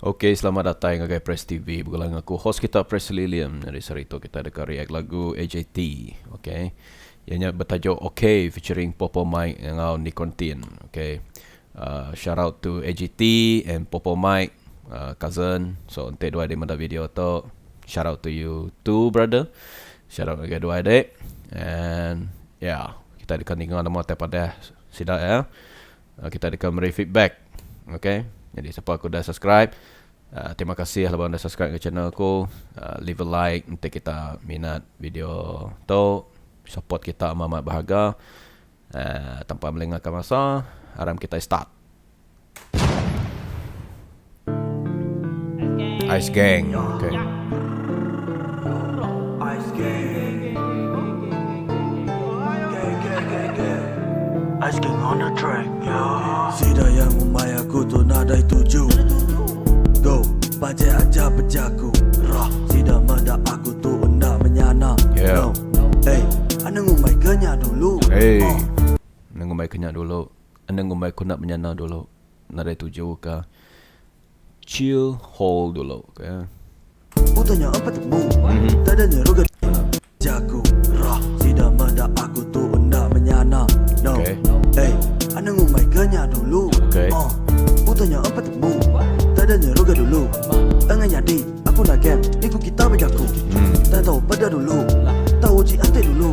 Ok selamat datai ngagai Press TV begulai enggau aku host kita Presley Liam. Nyadi sehari tu kita deka react lagu AJT ok iya nya betajuk Ok featuring Popo Mike enggau Nikon Tin ok uhh shout out to AJT and Popo Mike uhh cousin so enti duai dek meda video tu shout out to you too brother shout out ngagai duai dek and yeah kita deka ninga nama tai padah sida iya. Kita deka meri feedback ok jadi sapa ke udah subscribe terima kasih laban udah subscribe ke channel aku leave a like enti kita minat video tu support kita amat amat berharga tanpa melengahkan masa aram kitai start. Ice Gang ok. Sida yang ngumbai aku tu nadai tuju Go, pajai aja pejaku Rah, sida meda aku tu enda menyana Yeah. No, ey, anang ngumbai ke nya dulu Hey, Oh. anang ngumbai ke nya dulu. Anang ngumbai ku enda menyana dulu. Nadai tuju ka chill hole dulu ke. Utai nya empat temu Tada nyeruga Jaku Rah Sida meda aku tu enda menyana No Okay. Ey Anang ngumbai ke nya dulu Okay. Oh Utai nya empat temu Tada nyeruga dulu Enggai nyadi Aku nagang Niku kita bejaku Tang tau peda dulu Tau uji ati dulu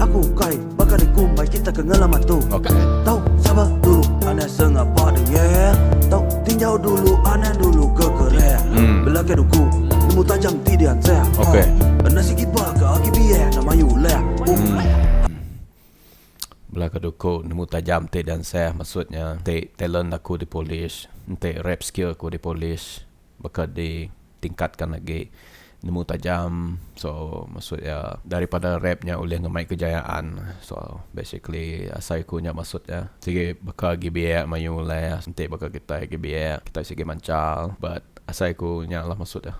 Aku ukai Baka dikumbai kita ke ngelama tu. Okay. Tau sabar dulu anang sengapa dengeh. Tau tinjau dulu anang dulu ke kereh. Belakang duku nemu tajam ti diansah. Okay. Enda sigi baka agi biak nama ulah. Belakang duku nemu tajam ti diansah maksudnya ti talent aku dipolish enti rap skill aku dipolish. Baka di tingkatkan agi nemu tajam so maksud iya daripada rap nya ulih ngemai kejayaan so basically asai ku nya maksud iya sigi baka agi biak mayuh ulih enti baka kitai agi biak kitai sigi manchal but asai ku nya lah maksud iya.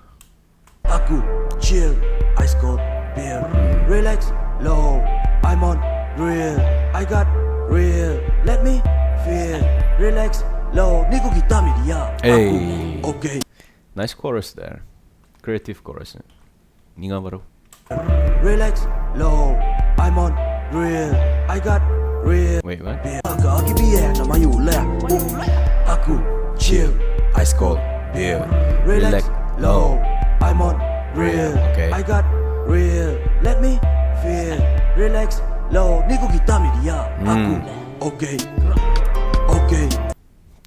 Aku chill ice cold beer Relax low I'm on real I got real Let me feel Relax low Ni ku kita media Aku Hey. okay. Nice chorus there. Creative chorus. Ninga baru. Relax low I'm on real I got real Wait, what? Baka agi biar nama ulah Aku chill Ice cold beer. Relax Relax low low. I'm on real Okay. I got real Let me feel Relax low Ni ku kita media Aku okay Okay.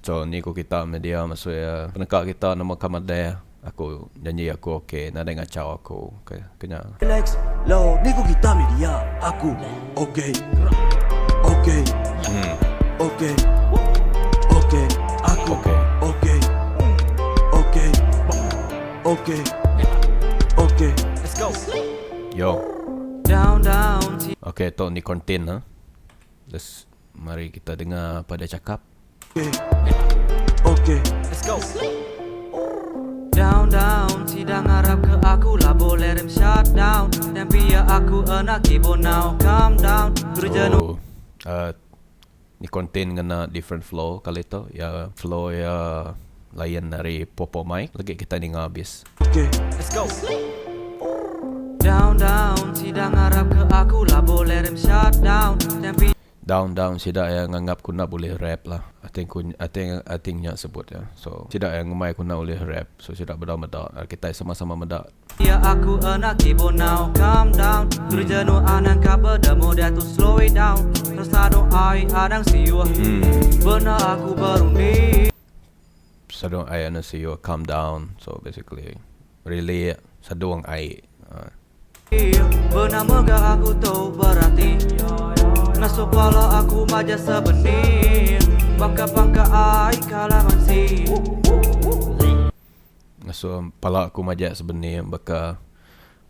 So ni ku kita media maksud iya peneka kita nama ka madeh aku janji aku ok nadai ngachau aku ke ke nya. Relax low ni ku kita media aku ok ok ok ok aku Ok. ok ok ok ok Let's go. Yo. Down down Ok tu ni content ha. Let's mari kita dengar apa dia cakap. Okay. Let's go. Down down Sida ngarap ke aku lah boleh rem shut down Dan pia aku enak kibo now calm down Kerja So uh, ni content ngena different flow kali tu. Ya flow ya lain ari Popo Mic. Lagi kita ninga abis. Okay. Let's go. Down down Sida ngarap ke aku lah boleh rem shut down Dan pia Down down sida iya nganggap ku enda bulih rap lah. I think ku I think I think nya sebut iya. So sida iya ngumbai ku enda ulih rap. So sida bedau meda. Kitai sama sama meda. Pia aku enda kibo now calm down Kerja nu anang ka bedemu diatu slow it down Terus sadung ai anang siuh Bena aku berunding. Sadung ai anang siuh calm down. So basically really sadung ai. Bena mega aku tu berati Ngasuh pala aku maja sebening Baka pangka ai kalamansi. Ngasuh pala aku maja sebening baka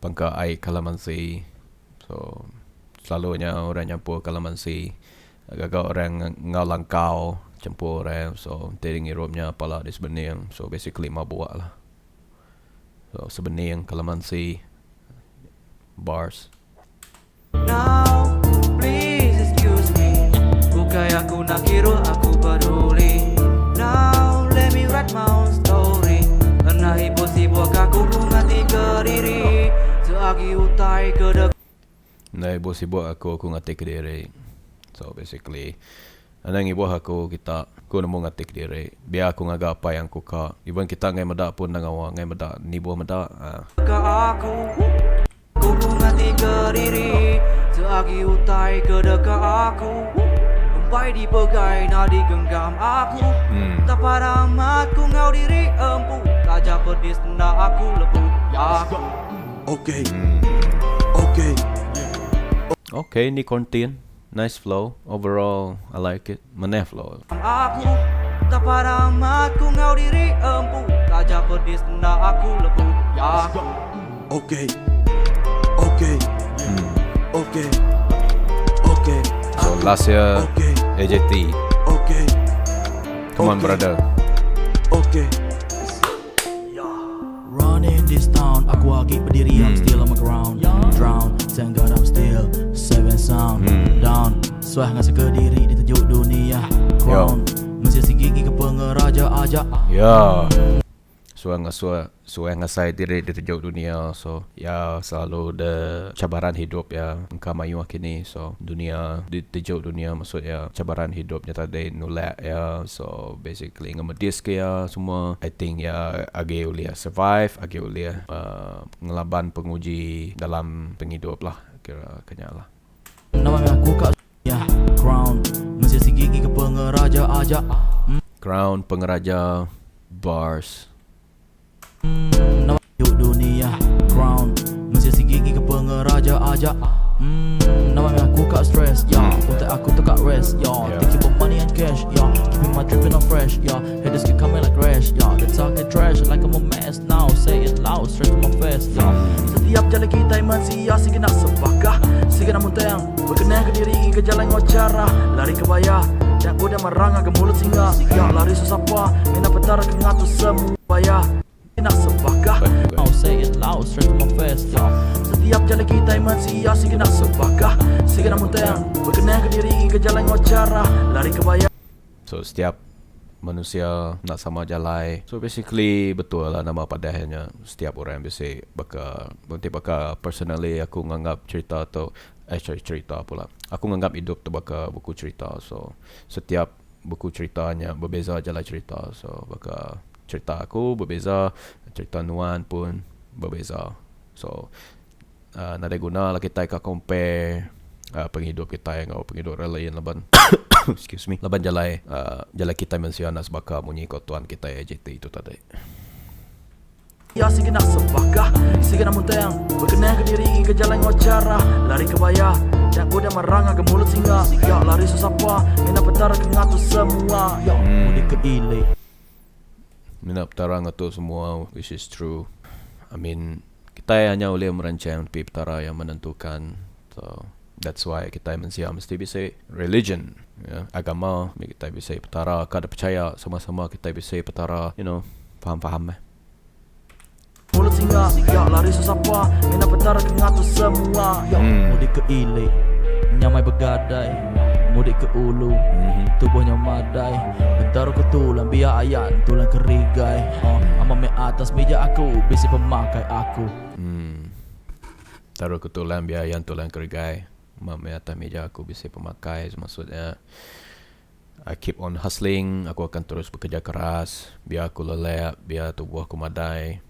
pangka ai kalamansi. So selalu nya orang nyampur kalamansi gaga orang enggau langkau champur orang so enti ngirup nya pala di sebening so basically mabuk lah. So sebening kalamansi bars. Now please excuse me Bukai aku nak kiruh aku peduli Now let me write my own story. Ndai ibuh sibuk aku, aku ngati kediri. So basically anang ibuh aku kita, aku nemu ngati kediri. Biar aku ngaga apa yang aku ka. Even kita enggai meda pun enda ngawa, enggai meda nibuh meda aaa. Ka aku, ku ngati kediri. Seagi utai ke deka aku, empai dipegai enda digenggam aku. Tak pada amat ku enggau diri empu, taja pedis enda aku lebu aku. Okay. Okay. Okay ni content. Nice flow. Overall I like it. Manah flow. Aku tak pada amat ku enggau diri empu taja pedis enda aku lebu aku. Okay. Okay. Okay. Okay. So last year Okay. AJT. Okay. Come on Okay. brother. Okay. Running this town, aku agi berdiri, I'm still on my ground. Drown, thank God I'm still seven sound. Down, suah ngasa ke diri ditejuk dunia. Crown, mensia sigi ke pengeraja aja. Ya. Suah ngasuh suah ngasai diri ditejuk dunia so ya selalu the cabaran hidup ya engka mayuh kini so dunia ditejuk dunia maksud ya cabaran hidup nya tadi nulak ya so basically ngemedis ke ya semua I think ya agi ulih survive agi ulih uh, ngelaban penguji dalam pengidup lah kira kenya lah. Nama aku kak ya crown mensia sigi ke pengeraja aja. Crown pengeraja bars. Nama yuk dunia crown mensia sigi ke pengeraja aja. Nama aku kak stress ya. Untuk aku tu kak rest ya. Yeah. Thinking about money and cash ya. Keeping my dripping on fresh ya. Haters keep coming like rash ya. They talking trash like I'm a mess now. Say it loud straight to my face ya. Setiap jalan kita manusia Sigi nak sebakah Sigi nak muntang Berkenang ke diri ke jalan ngocara Lari ke bayar Dan udah merangah ke mulut singa Ya lari susah apa Mina petara ke ngatur semua bayar Nak sebakah Baik, Now say it loud straight to my face ya. Setiap jalan kita manusia Sigi nak sebakah Sigi nak muntang Berkenang ke diri ke jalan ngocara Lari ke bayar So setiap manusia nak sama jalai. So basically betul lah nama padahnya setiap orang bisi baka nanti baka personally aku nganggap cerita tu eh sorry cerita pula. Aku nganggap hidup tu baka buku cerita. So setiap buku ceritanya berbeza jalai cerita. So baka cerita aku berbeza, cerita nuan pun berbeza. So nadai guna lah kitai ka compare uh, penghidup kitai enggau penghidup orang lain laban excuse me laban jalai uh, jalai kitai mensia enda sebaka munyi ko tuan kitai AJT tu tadi. Ya sigi nak sebakah Sigi nak muntang Berkenang ke diri ke jalan ngocara Lari ke bayar Dan udah merangah ke mulut singa Ya lari susah apa Mina petara ke ngatur semua Ya, mudik ke ilik. Mina petara ngatur semua which is true. I mean kitai hanya ulih merancang tapi petara yang menentukan. So that's why kitai mensia mesti bisi religion ya agama kitai bisi petara ka da percaya sama-sama kitai bisi petara you know faham-faham meh. Mulut singa Ya lari susah apa Mina petara ke ngatur semua Ya, mudik ke ilik. Nyamai begadai. Mudik ke ulu. Tubuhnya madai. Bentaruh ke tulang biar ayan tulang kerigai. Ama me atas meja aku bisi pemakai aku. Taruh ke tulang biar ayan tulang kerigai. Ama me atas meja aku bisi pemakai maksudnya I keep on hustling, aku akan terus bekerja keras biar aku lelek, biar tubuh aku madai.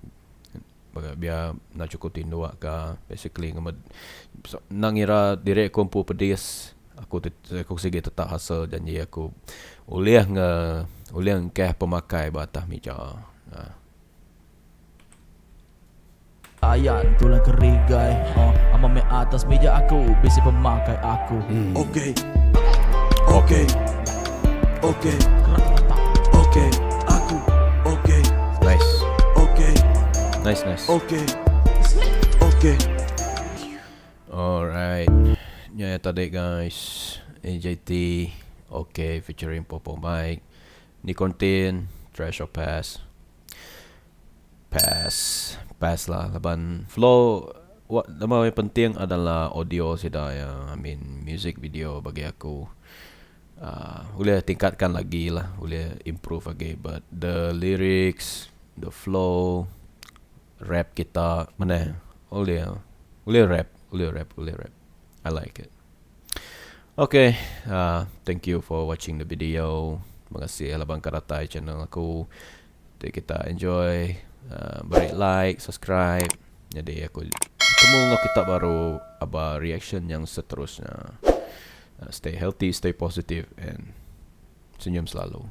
Biar nak cukup tinduk ka basically ngemed so, nang ngira diri aku empu pedis aku aku sigi tetap hustle janji aku ulih nge ulih ngkeh pemakai ba atas mija. Ha. Ayan tulang kerigai. Ama me atas meja aku bisi pemakai aku. Okay. Okay. Okay. Okay. Aku. Okay. Nice. Okay. Nice, nice. Okay. Okay. Alright. Nya ya tadi guys. AJT. Okay, featuring Popo Mike. Ni content trash or pass. Pass. Pass lah laban flow what nama yang penting adalah audio sida ya. I mean music video bagi aku boleh tingkatkan lagi lah, boleh improve lagi but the lyrics, the flow, rap kita mana boleh boleh rap, boleh rap, boleh rap. I like it. Okay, uh, thank you for watching the video. Terima kasih laban ka datai channel aku. Ti kita enjoy, uh, beri like, subscribe. Jadi aku ketemu dengan kita baru aba reaction yang seterusnya. Stay healthy, stay positive and senyum selalu.